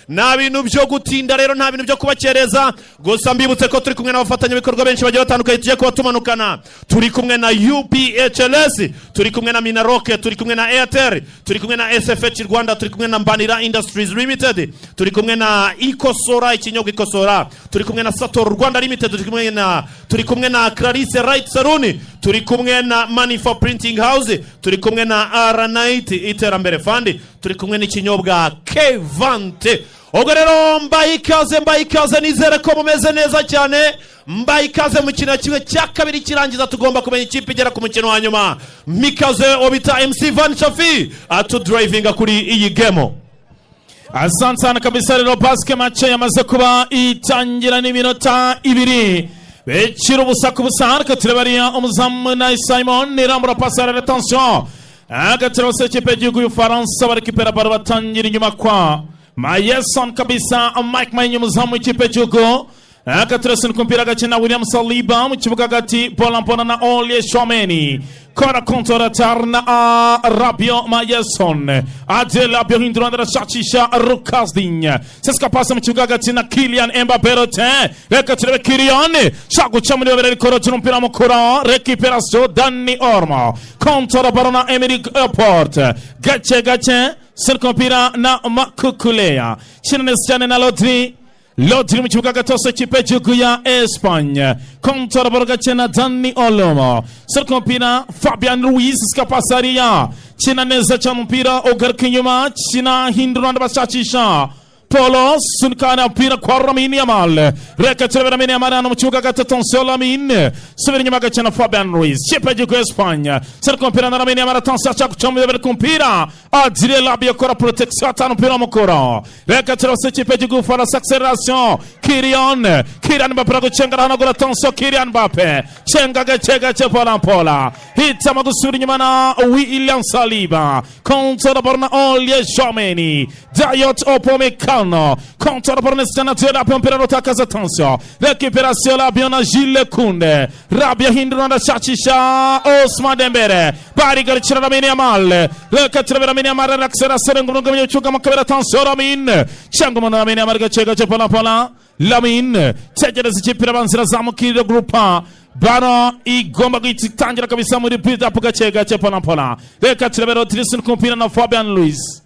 Nta bintu byo gutinda rero, nta bintu byo kubakereza. Gusa mbibutse ko turi kumwe n'abafatanyabikorwa benshi bagiye batandukanye tugiye kuba tumanukana. Turi kumwe na UPHLS, turi kumwe na Minaroke, turi kumwe na Airtel, turi kumwe na SFH Rwanda, turi kumwe na Mbanira Industries Limited, turi kumwe na Ikosora, ikinyobwa Ikosora, turi kumwe na Sator Rwanda Limited, turi kumwe na Clarisse Right Saloon, turi kumwe na Manifa Printing House, turi kumwe na Aranite Iterambere Fund, turi kumwe n'ikinyobwa Kevante. Ubwo rero mbaye ikaze, mbaye ikaze, nizere ko mumeze neza cyane. Mbaye ikaze mu kintu kimwe cya kabiri kirangiza, tugomba kumenya ikipe igera ku mukino wa nyuma. Mikaze obita MC Van Shafi atudrivinga kuri iyi game. Asante sana kabisa. Rero basket match yamaze kuba itangira n'iminota 2 bekira 0-0. Reka turebe ariya umuzamu na Simon irambura pasi, attention, agatera bose ikipe y'igihugu y'Ubufaransa barekipera baro, batangira inyuma kwa Mayeson kabisa, Mike Maignan, umuzamu w'ikipe y'igihugu. Agateresa ku mupira gakina William Saliba mu kibuga hagati, bola na Aurélien Tchouaméni kora contre na Rabiot. Mayeson, Adrien Rabiot hindura, arashakisha Lucas Digne, sesika pasi mu kibuga hagati na Kylian Mbappé Lottin. Reka turebe Kylian shaka guca muri babiri, ariko Rodri umupira mukura, récupération Dani Olmo, contre ballon na Aymeric Laporte, gake gake serika umupira na Makukuleya, kina neza cyane na Rodri. Rodri mu kibuga gatose ikipe y'igihugu ya Espagne, contre ballon gake na Dani Olmo, serika umupira Fabian Ruiz, sika pasi hariya, kina neza cyane, umupira ugaruka inyuma, kina hindura, bashakisha Polo, sunikana mpira kwa Lamine Yamal. Reka turebe Lamine Yamal hano mu kibuga gato, attention Lamine. Subira inyuma gace na Fabian Ruiz. Kipe y'igihugu ya Espagne. Serika umupira na Lamine Yamal, attention, ashaka guca mu bibere ku mupira. Adrien Rabiot akora protection, atana umupira w'umukoro. Reka turebe se ikipe y'igihugu Faransa, acceleration. Kylian, Kylian Mbappe gucenga, arahanagura, attention Kylian Mbappe. Cenga gake gake, pola pola. Hitamo gusubira inyuma na William Saliba. Contre la na Aurélien Tchouaméni. Dayot Upamecano. Contre la balle na Rabiot, umupira rutakaza, attention. Récupération Rabiot na Jules Koundé. Rabiot hindura, ndashakisha Ousmane Dembele. Barigarukira Lamine Yamal. Reka turebe Lamine Yamal, acceleration ngo ngo cyuga mu kabiri, attention Lamine. Cyangwa umuntu Lamine Yamal, gake gake, pola pola. Lamine tegereza, ikipe irabanza irazamukirira groupa bano igomba guhita itangira kabisa muri build up, gake gake, pola pola. Reka turebe Rodri ku mupira na Fabian Ruiz,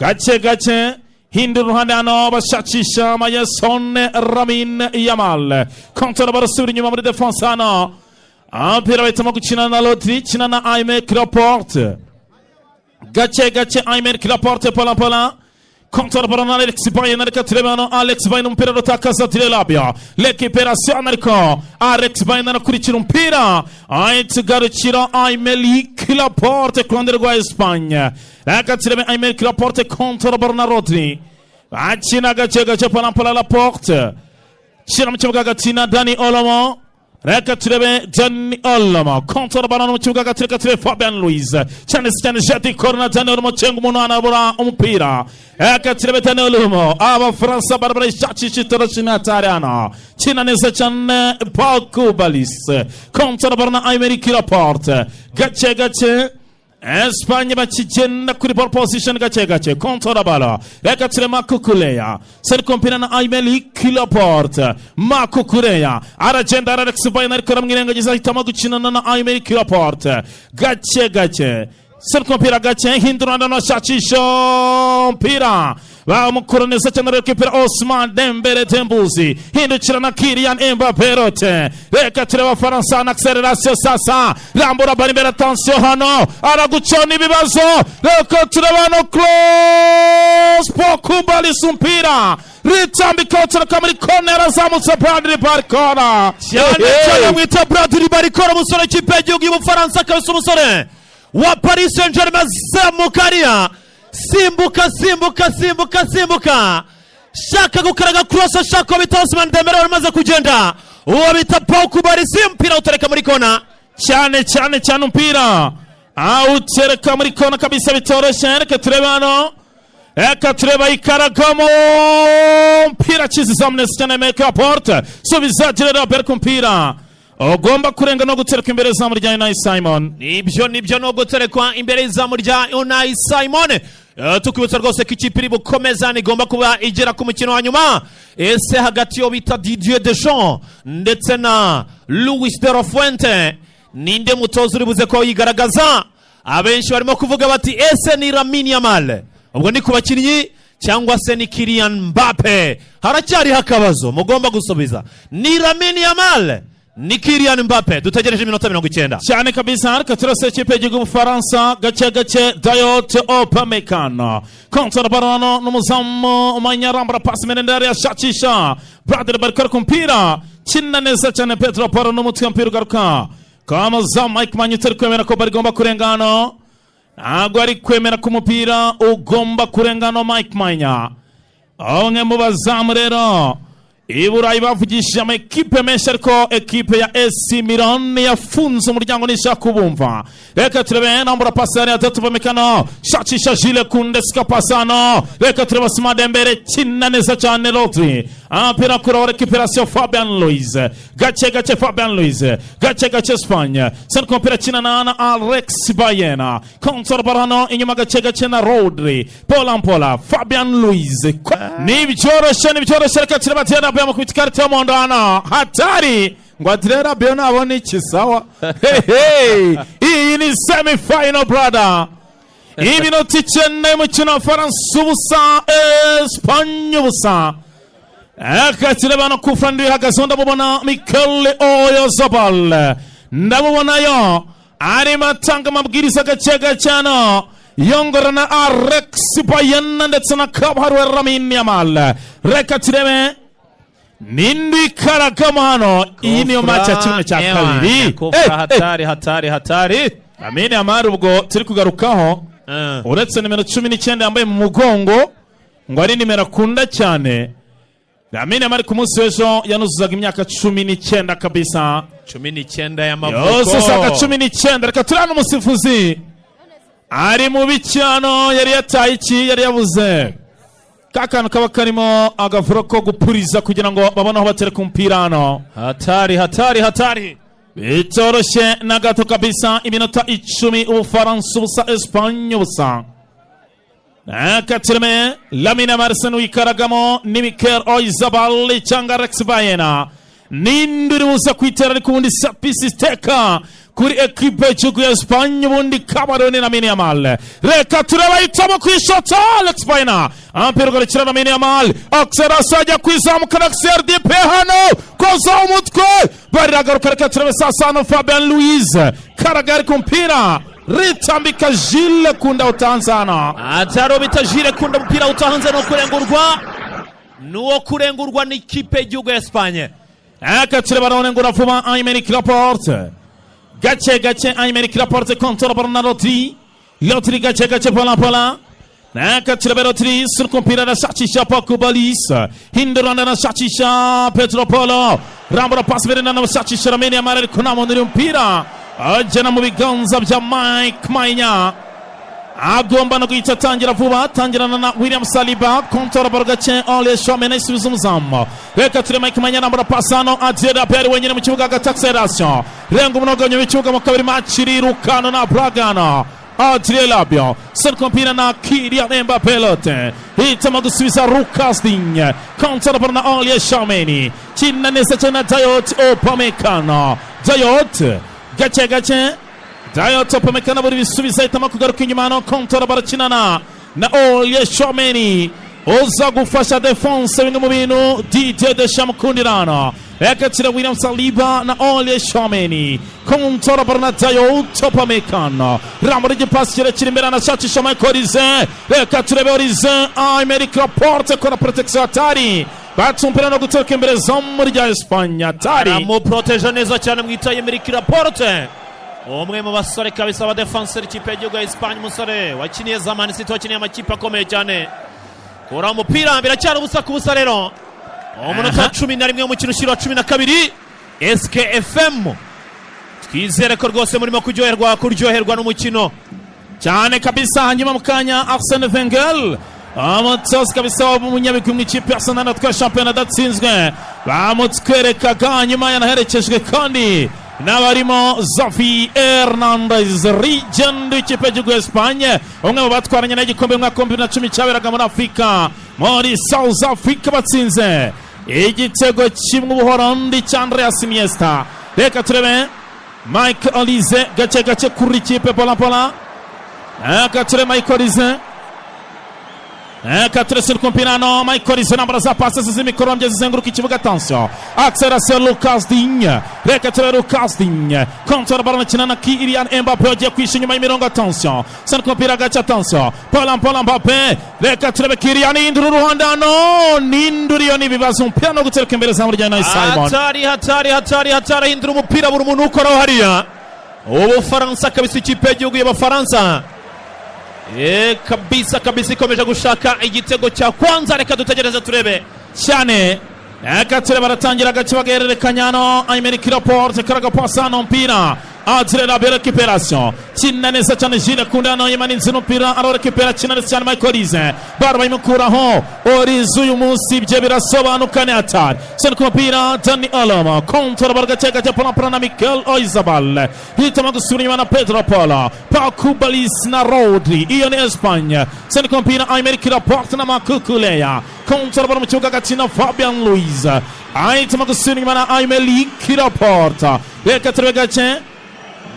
gake gake, hindura uruhande hano, bashakisha Mayeson, Lamine Yamal kontora, barasubira inyuma muri defense hano, umupira bahitamo gukina na Rodri, kina na Aymeric Laporte, gake gake, Aymeric Laporte, pola pola, kontra ballon na Alex Baena. Reka turebe hano Alex Baena, umupira rutakaza Adrien Rabiot, récupération, ariko Alex Baena arakurikira umupira, ahita ugarukira Aymeric Laporte ku ruhande rwa Espagne. Reka turebe Aymeric Laporte, kontra ballon na Rodri, akina gake gake, pola pola, Laporte shyira mu kibuga hagati na Dani Olmo. Reka turebe Dani Olmo, kontra ballon mu kibuga hagati. Reka turebe Fabian Ruiz cyane cyane, Jedi Corona, Dani Olmo cenga umuntu, anabura umupira. Reka turebe Dani Olmo, Abafaransa barashakisha itoroshi n'atari hano, kina neza cyane Pau Cubarsí, kontra ballon na Aymeric Laporte, gake gake. Espanye bakigenda kuri ball possession, gake gake, kontra ballon. Reka turebe Makukuleya seri kumpira na Aymeric Laporte. Makukuleya aragenda, Alex Baena ariko aramwirengagiza, ahitamo gukinana na Aymeric Laporte, gake gake, seri kumpira gake, hindura, nashakisha mpira, bamukura neza cyane, rekipera Ousmane Dembele, Tembuzi hindukira na Kylian Mbappé Lottin. Reka turebe Abafaransa na acceleration sasa, rambura bari imbere, attention hano aragucana ibibazo. Reka turebe hano cross, Pau Cubarsí, umupira ritambika, utereka muri corner, azamutse Bradley Barcola. Cyane cyane mwita Bradley Barcola, umusore w'ikipe y'igihugu y'Ubufaransa kabisa, umusore wa Paris Saint Germain, azamuka hariya, simbuka, simbuka, simbuka, simbuka, shaka gukaraga cross, ashaka uwo bita Ousmane Dembele wari umaze kugenda, uwo bita Pau Cubarsí, umupira utereka muri kona. Cyane cyane cyane, umupira awutereka muri kona kabisa, bitoroshye. Reka turebe hano, reka turebe ikaragamo umupira, akizizamu neza cyane Aymeric Laporte, subiza Gerard ku mupira ugomba kurenga no gutereka imbere y'izamu rya Unai Simon. Nibyo, nibyo, no guterekwa imbere y'izamu rya Unai Simon. Tukwibutsa rwose ko ikipe iri bukomeza igomba kuba igera ku mukino wa nyuma. Ese hagati yo bita Didier Deschamps ndetse na Luis de la Fuente, ninde mutoza uri buze ko yigaragaza? Abenshi barimo kuvuga bati: ese ni Lamine Yamal, ubwo ni ku bakinnyi, cyangwa se ni Kylian Mbappe? Haracyariho akabazo mugomba gusubiza: ni Lamine Yamal, ni Kylian Mbappe? Dutegereje iminota 90. Cyane kabisa. Ariko turase ikipe y'igihugu Bufaransa gake gake. Dayot Upamecano kontra ballon n'umuzamu umanyarambura pasi mirendere, yashakisha Bradley Barcola ku mupira, kina neza cyane Pedro Porro n'umutwe, umupira ugaruka kwa muzamu Mike Maignan, utari kwemera ko bari igomba kurengana. Ntabwo ari kwemera ko umupira ugomba kurengana. Mike Maignan, umwe mu bazamu rero i Burayi bavugishije amakipe menshi, ariko ekipe ya AC Milan yafunze umuryango, nishaka kubumva. Reka turebe, nambura pasi yari atatu Upamecano, shakisha Jules Koundé, sika pasano. Reka turebe Ousmane Dembele, kina neza cyane Rodri, amapira kuri récupération Fabian Ruiz, gake gake Fabian Ruiz, gake gake Espagne centre, umupira kina na Alex Baena, control ballon inyuma gake gake na Rodri, Pola Pola Fabian Ruiz, nibyoroshye, nibyoroshye. Reka turebe Adrien Rabiot amukubita ikarita y'umuhondo hano, hatari ngo Adrien Rabiot nabona iki? Sawa, hey, iyi ni semi final, brother. Iminota 9 y'umukino wa Faransa 0, Espagne 0. Reka turebe hano kufra ihagazeho, ndamubona Mikel Oyarzabal, ndamubonayo arimo atanga amabwiriza gake gake hano, yongora na Alex Baena ndetse na kabuhariwe Lamine Yamal. Reka turebe nindi karagamo hano. Iyi niyo match ya ½. Kufra hatari, hatari, hatari. Lamine Yamal ubwo turi kugarukaho, uretse nimero 19 yambaye mu mugongo ngo ari nimero akunda cyane, Lamine Yamal ku munsi w'ejo yanuzuzaga imyaka 19 kabisa. 19 y'amavuko. Yuzuzaga 19. Reka turi hano, umusifuzi ari mu bicyano, yari yataye iki, yari yabuze ka kantu kaba karimo agavuro ko gupuriza kugira ngo babone aho batereka umupira hano. Hatari, hatari, hatari. Bitoroshye na gato kabisa. Iminota 10, Ubufaransa 0, Espagne 0. Katireme Lamine Yamal wikaragamo ni Mikel Oyarzabal cyangwa Alex Baena, ninde uri buza kwitera? Ariko ubundi set piece teka kuri ekipe y'igihugu ya Espagne, ubundi kabaroni na Lamine Yamal. Reka turebe, ahitamo kwishota Alex Baena, ampira ugarukira Lamine Yamal, acceleration, ajya kwizamuka na CRDP hano, koza umutwe, bariragaruka. Reka turebe sasa hano Fabian Ruiz karagari ku mpira, ritambika Jules Koundé utanzana. Ataro bita Jules Koundé, umupira utahanze no kurengurwa, nuwo kurengurwa n'ikipe y'igihugu ya Espagne. Reka turebe, arawurengura vuba Aymeric Laporte, gake gake Aymeric Laporte, contrôle ballon na Rodri, Rodri gake gake, pola pola. Reka turebe Rodri sur kumpira, arashakisha Paco Balis, hindurana, arashakisha Pedro Porro, rambura pasi mbere, anashakisha Lamine Yamal, ariko nta muntu uri umupira agena mu biganza bya Mike Maignan, agomba no guhita atangira vuba, atangirana na William Saliba, contrôle ballon gake, Aurélien Tchouaméni isubiza umuzamu. Reka ture Mike Maignan, arambura pasi hano, Adrien Rabiot wenyine mu kibuga hagati, acceleration, renga umunoganyo w'ikibuga mu kabiri, match irirukana na Bragano. Adrien Rabiot centre mpira na Kylian Mbappé Lote, hitamo gusubiza Lucas Digne, contrôle ballon na Aurélien Tchouaméni, kina neza cyane na Dayot Upamecano, Dayot gake gake, Dayot Upamecano buri bisubiza, ahitamo kugaruka inyuma hano, contrôle barakinana na Aurélien Tchouaméni uza gufasha defense, bimwe mu bintu Didier Deschamps mukundirano. Reka tira William Saliba na Aurélien Tchouaméni, contrôle ballon na Dayot Upamecano, rambura igipasi kirekire imbere, anashakisha Michael Olise. Reka turebe Olise, Aymeric Laporte kora protection, atari batsumpira no guturuka imbere zamu rya Espagne, atari. Aramuproteje neza cyane mwita Aymeric Laporte, umwe mu basore kabisa ba defenseur ikipe y'igihugu ya Espagne, umusore wakiniye za Man City, wakiniye amakipe akomeye cyane. Kura umupira, biracyari 0-0 rero. Umunota 11 w'umukino ushyira wa 12. SKFM, twizere ko rwose murimo kuryoherwa n'umukino. Cyane kabisa. Hanyuma mu kanya Arsene Wenger, umutoza kabisa w'umunyabigwi mu ikipe Arsenal atwaye shampiyona adatsinzwe, bamutwerekaga, hanyuma yanaherekejwe kandi N'abarimo Xavi Hernandez, legend w'ikipe y'igihugu ya Espagne, umwe mu batwaranye n'igikombe mu mwaka wa 2010 cyaberaga muri Afurika, muri South Africa, batsinze igitego kimwe Ubuhorandi cya Andreas Iniesta. Reka turebe Mike Olise gake gake kuri ikipe pola pola. Reka turebe Mike Olise, reka turebe kumupira. Mike Olise nambara za pasi z'imikorombya zizenguruka ikibuga. Attention, acceleration, Lucas Digne. Reka turebe Lucas Digne, contrôle ballon, akina na Kylian Mbappe agiye kwisha inyuma y'imirongo. Attention, sena kumupira gace. Attention, Paul Paul Mbappe. Reka turebe Kylian, indura uruhande hano, nindura iyo n'ibibazo, umupira no gutereka imbere zamu rya Unai Simon. Hatari, hatari, hatari, hatari! Ahindura umupira, buri muntu ukoraho hariya. Ubufaransa kabisa, ikipe y'igihugu y'Abafaransa kabisa kabisa ikomeje gushaka igitego cya kwanza. Reka dutegereze turebe. Cyane. Reka turebe, baratangira agace bagahererekanya hano. Aymeric Laporte karaga pasi hano, mpira Adrien Rabiot, récupération, kina neza cyane Jules Koundé hano, yimaninze umupira, ararekupera, kina neza cyane Michael Olise, baro bayimukuraho. Olise uyu munsi ibyo birasobanuka, ni hatari. Sena ku mupira Dani Olmo, contrôle baro gake gake, pola pola na Mikel Oyarzabal, hitamo gusubira inyuma na Pedro Porro, Pau Cubarsi na Rodri. Iyo ni Espagne. Sena ku mupira Aymeric Laporte na Marc Cucurella, contrôle baro mu kibuga hagati na Fabian Ruiz, ahitamo gusubira inyuma na Aymeric Laporte. Reka turebe gake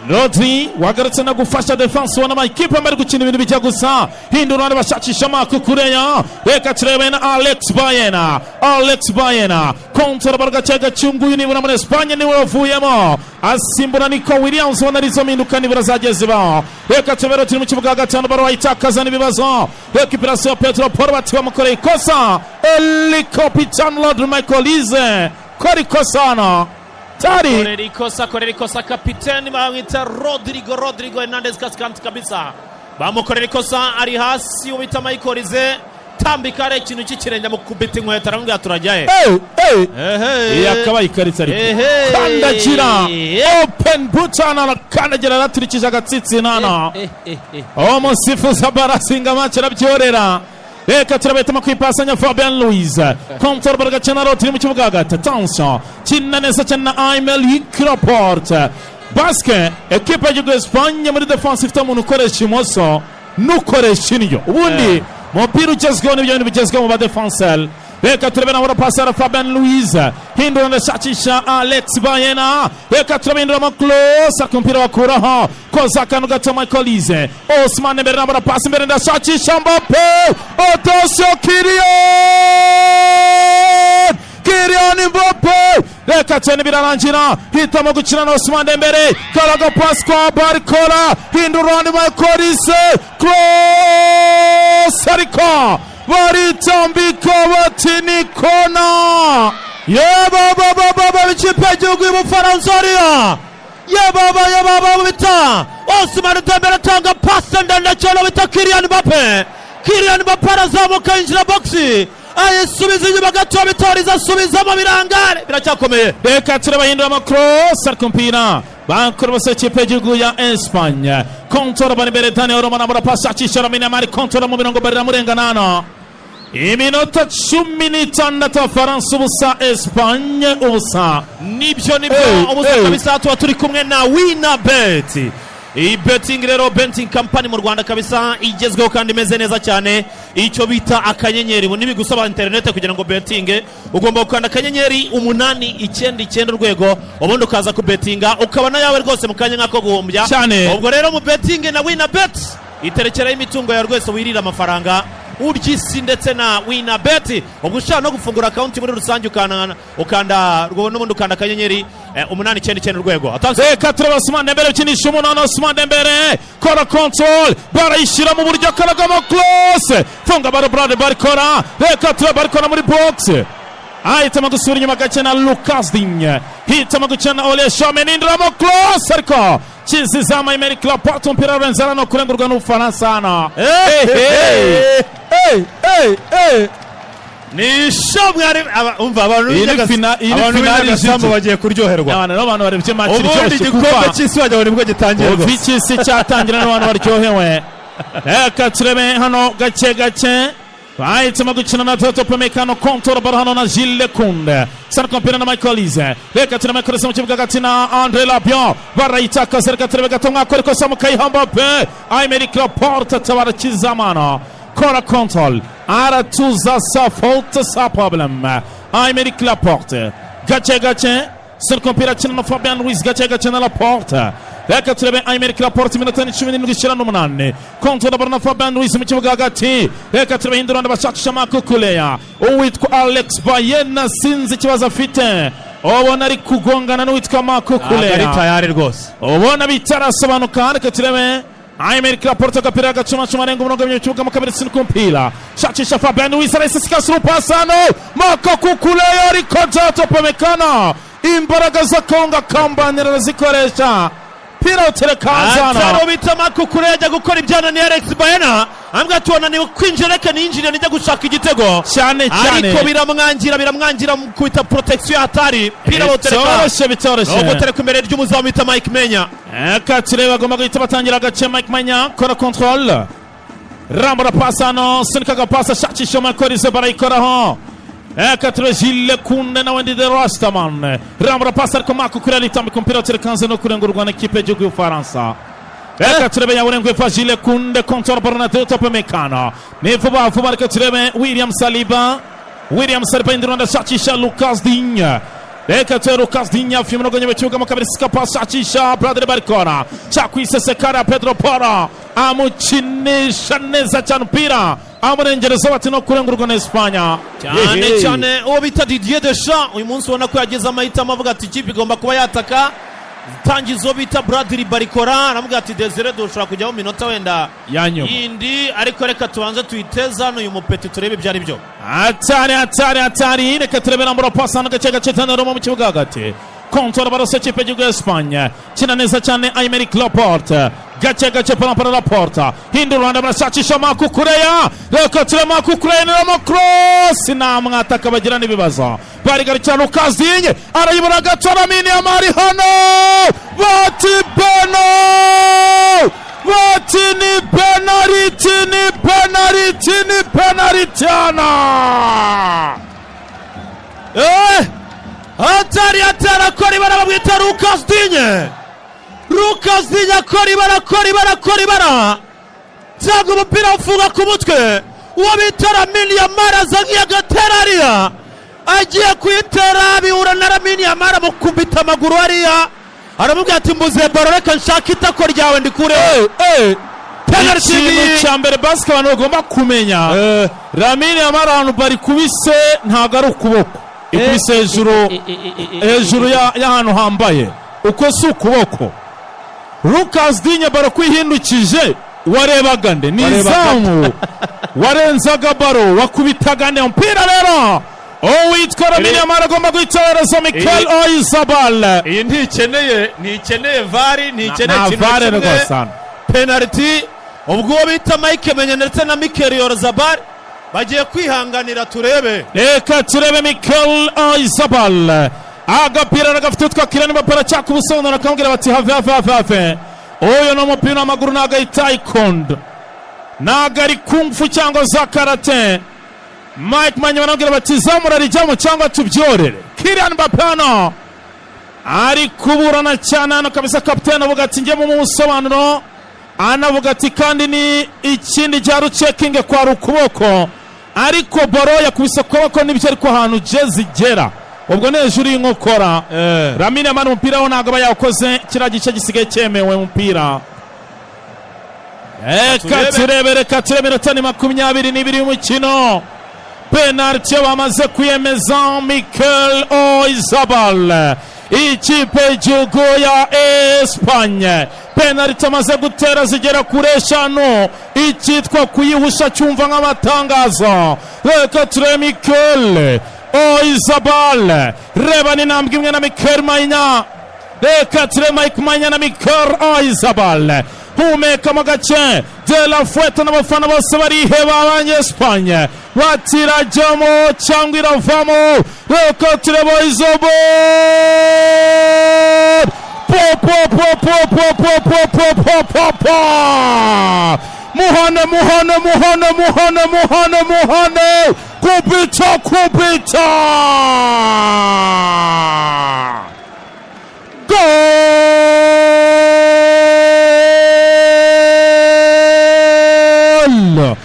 Rodri wagarutse no gufasha defense, ubona amakipe bari gukina ibintu bijya gusa. Hindura, bashakisha Marc Cucurella. Reka turebe na Alex Baena, Alex Baena contrôle baro gake gake. Nguyu nibura muri Espagne niwe wavuyemo asimbura Nico Williams, ubona arizo mpinduka nibura zagiye zibaho. Reka turebe Rodri mu kibuga hagati hano, baro bayitakaza n'ibibazo. Récupération ya Pedro Porro, bati bamukoreye ikosa. El Capitán Rodri, Michael Olise kora ikosa hano tari. Korera ikosa, korera ikosa kapiteni bamwita Rodrigo, Rodrigo Hernandez Cascante kabisa, bamukorera ikosa, ari hasi ubita Michael Olise, tambika ari ikintu cy'ikirenge, amukubita inkweto, aramubwira turajyahe? Hey, hey. Ehe. Iyi akabaye ikarita ariko. Ehe. Kandagira open button, arakandagira, araturikije agatsitsina hano. Eh, eh, eh. Umusifuzi barasinga match arabyorera. Reka turabahitamo kwipasanya Fabian Ruiz, contrôle baragakina Rodri mu kibuga hagati. Attention, kina neza cyane na Aymeric Laporte. Basque, ekipe y'igihugu Espagne muri defense ifite umuntu ukoresha imoso n'ukoresha indyo, ubundi umupira ugezweho n'ibyo bintu bigezweho mu badefenseri. Reka turebe nawe pasi ya Fabian Ruiz, hindura, ndashakisha Alex Baena. Reka turabihinduramo cross, ariko umupira bakuraho, koza akantu gato Michael Olise. Osman imbere, nabona pasi imbere, ndashakisha Mbappe. Attention, Kylian, Kylian Mbappe. Reka cyane birarangira, hitamo gukina na Ousmane Dembele, karaga pasi kwa Barcola, hindura ni Michael Olise, cross, ariko baritambika bati ni kona. Yebabababa, ikipe y'igihugu y'Ubufaransa hariya, yebaba yebaba, bita Ousmane Dembele atanga pasi ndende cyane bita Kylian Mbappe. Kylian Mbappe arazamuka, yinjira box, ayisubiza inyuma gato, bitoriza, asubizamo, birangare, biracyakomeye. Reka turabahindura ama cross, ariko umupira bakora bose ikipe y'igihugu ya Espagne. Contrôle bari imbere, Daniel Olmo nabura pasi, akisha Lamine Yamal, contrôle mu mirongo, barira murengana. Iminota 16, Abafaransa 0, Espagne 0. Nibyo, nibyo. Hey, ubusa hey. Kabisa tuba turi kumwe na Wina Bet. Iyi betting rero, betting company mu Rwanda kabisa igezweho kandi imeze neza cyane. Icyo bita akanyenyeri, ubu ntibigusaba interinete kugira ngo betinge, ugomba gukanda *899#, ubundi ukaza kubetinga ukabona yawe rwose mu kanya nk'ako guhumbya. Cyane. Ubwo rero mu betinge na Wina Bet, iterekeraho imitungo yawe rwose, wirira amafaranga, urya isi ndetse na Wina Bet. Ubwo ushobora no gufungura account muri rusange, ukanda ukanda n'ubundi ukanda *899#. Attention. Reka tureba Ousmane Dembele ukinisha umunani. Ousmane Dembele kora control, barayishyira mu buryo, akaragamo cross, funga baro, Brad Barcola. Reka tureba Barcola muri box, ahitamo gusubira inyuma gake na Lucas Digne, hitamo gukina na Ole Tchouameni, indiramo cross, ariko kizizama Aymeric Laporte, umupira urenzana no kurengurwa n'Ubufaransa hano. Hey, hey, hey, hey, hey. Ni shamwari umva abantu Iyi ni iyi ni abantu finale b'Inyagasambu ijiji. bagiye kuryoherwa. Abantu rero, abantu barebye match Ubundi iryoshye igikombe kuva cy'isi wagira ngo nibwo gitangiye kuva rwose. Icy'isi cyatangira n'abantu baryohewe. Reka turebe hano gake gake. Bahisemo gukina na Dayot Upamecano, control ballon hano na Jules Kounde, sanuka umupira na Michael Olise. Reka turebe Michael Olise mu kibuga hagati na Andre Rabiot, barayitakaza. Reka turebe gato, mwakora ikosa mukayihamba pe. Aymeric Laporte atabara Kizamano, kora control, aratuza, sans faute, sans problème. Aymeric Laporte gake gake sunika umupira, akina na Fabian Ruiz, gake gake na Laporte. Reka turebe Aymeric Laporte, iminota ni 17 ishyira n'umunani. Control ballon na Fabian Ruiz mu kibuga hagati. Reka turebe hindura, bashakisha Marc Cucurella. Uwitwa Alex Baena sinzi ikibazo afite, ubona ari kugongana n'uwitwa Marc Ntabwo ari Cucurella, tayari rwose. Ubona bitarasobanuka. Reka turebe Aymeric Laporte, agapira gacumacuma, arenga umurongo mu kibuga mu kabiri, sinuka umupira, shakisha Fabian Ruiz, arayiseseka surupasano Marc Cucurella, ariko Dayot Upamecano imbaraga z'akonga kambanira arazikoresha, pira utereka hanzana. Ataro bita Marc Cucurella ajya gukora ibyananiye Alex Baena, ambwira ati wananiwe kwinjira, reka ninjire nijya gushaka igitego. Cyane cyane. Ariko biramwangira, biramwangira, mukubita protection hatari, pira bawutereka Bitoroshye, bitoroshye. no gutereka imbere ry'umuzamu bita Mike Maignan. Reka turebe, bagomba guhita batangira agace. Mike Maignan kora control, rambura pasi hano, sunika agapasi, ashakisha Michael Olise, barayikoraho. Reka turebe Jules Kounde nawe ndi the Rastaman, rambura pasi, ariko Marc Cucurella aritambika umupira, utereka hanze no kurengurwa n'ikipe y'igihugu y'Ubufaransa. Reka turebe, yawurenguye fa Jules Kounde, control ballon na Dayot Upamecano, ni vuba vuba. Reka turebe William Saliba, William Saliba indi ashakisha Lucas Digne. Reka turebe Lucas Digne hafi y'umurongo mu kibuga mu kabiri, sika pasi, ashakisha Bradley Barcola, cakwisesekara Pedro Porro amukinisha neza cyane umupira, amurengereza, bati no kurengurwa na Espanya. Cyane cyane, uwo bita Didier Deschamps uyu munsi ubona ko yagize amahitamo, avuga ati ikipe igomba kuba yataka, tangiza uwo bita Bradley Barcola, aravuga ati Desire dushobora kujyaho mu minota wenda yanyuma yindi, ariko reka tubanze tuyiteze hano uyu mupeti turebe ibyo ari byo. Hatari, hatari, hatari! Reka turebe, rambura pasi hano gace gace Donnarumma mu kibuga hagati, control barose ikipe y'igihugu ya Espagne, kina neza cyane Aymeric Laporte, gake gake parampara Laporte hindura Rwanda, barashakisha Marc Cucurella. Reka turebe Marc Cucurella, niramo cross, namwataka bagira n'ibibazo, barigarukira Lucas Digne, arayibura gato, Lamine Yamal hano, bati beno, bati ni penaliti, ni penaliti, ni penaliti hano! Hatari, hatari! Akora ibara, bamwita Lucas Digne. Lucas Digne akora ibara, akora ibara, akora ibara, cyangwa umupira ufunga ku mutwe uwo bita Lamine Yamal, aza nk'iyagatera hariya, agiye kuyitera, bihura na Lamine Yamal, amukubita amaguru hariya, aramubwira ati mbuze ballon, reka nshake itako ryawe ndikureho penalty. Ikintu cya mbere basike abantu bagomba kumenya, Lamine Yamal ahantu bari kubise ntabwo ari ukuboko, ikubise hejuru, hejuru y'ahantu hambaye, uko si ukuboko. Lucas Digne ballon kwihindukije, warebaga nde? Ni Warebaga. izamu warenzaga, ballon wakubitaga nde? Umupira rero uwitwa Lamine Yamal agomba guhita yohereza Mikel Oyarzabal. Iyi ntikeneye, ntikeneye VAR, ntikeneye Nta ikintu na VAR kimwe. rwose hano. Penaliti, ubwo uwo bita Mike Maignan ndetse na Mikel Oyarzabal bagiye kwihanganira, turebe. Reka turebe Mikel Oyarzabal, agapira aragafite utwa Kylian Mbappe, aracyaka ubusobanuro, akamubwira bati have, have, have, have. Uyu ni umupira w'amaguru, ntabwo ari taekwondo, ntabwo ari kung fu cyangwa za karate. Mike Maignan baramubwira bati zamura rijyamo cyangwa tubyorere. Kylian Mbappe hano ari kuburana cyane hano kabisa, kapitene avuga ati njye mu busobanuro, anavuga ati kandi ni ikindi cya rucekinge kwari ukuboko, ariko ballon yakubise ukuboko nibyo, ariko ahantu jezi igera ubwo ni hejuru y'inkokora. Lamine Yamal umupira wo ntabwo aba yawukoze, kiriya gice gisigaye cyemewe umupira. Reka Turebe. turebe, reka turebe, iminota ni 22 y'umukino, penaliti yo bamaze kuyemeza Mikel Oyarzabal, ikipe y'igihugu ya Espanye penaliti amaze gutera zigera kuri eshanu, icyitwa kuyihusha cyumva nk'amatangazo. Reka turebe Mikel Oyarzabal, reba n'intambwe imwe na Mikel Maignan. Reka turebe Mike Maignan na Mikel Oyarzabal, humeka mu gace de la Fuente n'abafana bose bariheba, abanyespanye bati irajyamo cyangwa iravamo. Reka turebe Oyarzabal, po po po po po po po po po po po. Muhane, muhane, muhane, muhane, muhane, muhane, kubita, kubita, gol,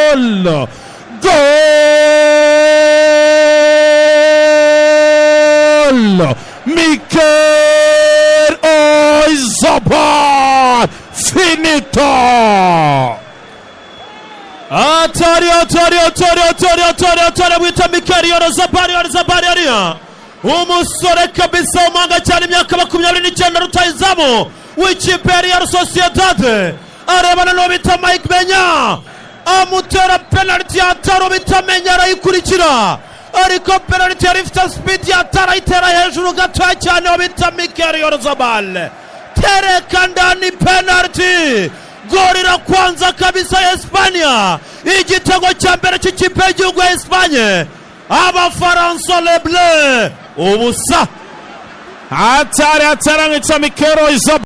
gol, gol! Mikel Oyarzabal! Finito! Atari, atari, atari, atari, atari, atari, bwita Mikel Oyarzabal, Oyarzabal ariya umusore kabisa umuhanga cyane, imyaka 29, rutayizamu w'ikipe ya Real Sociedad, arebana n'uwo bita Mike Maignan, amutera penaliti yatari, bita Maignan arayikurikira, ariko penaliti yari ifite speed yatari, ayitera hejuru gatoya cyane. Uwo bita Mikel Oyarzabal tereka ndani penaliti, goli la kwanza kabisa ya Hispania, igitego cya mbere cy'ikipe y'igihugu ya Espanye. Abafaransa, Les Bleus, ubusa. Hatari, hatari, amwita Mikel Oyarzabal.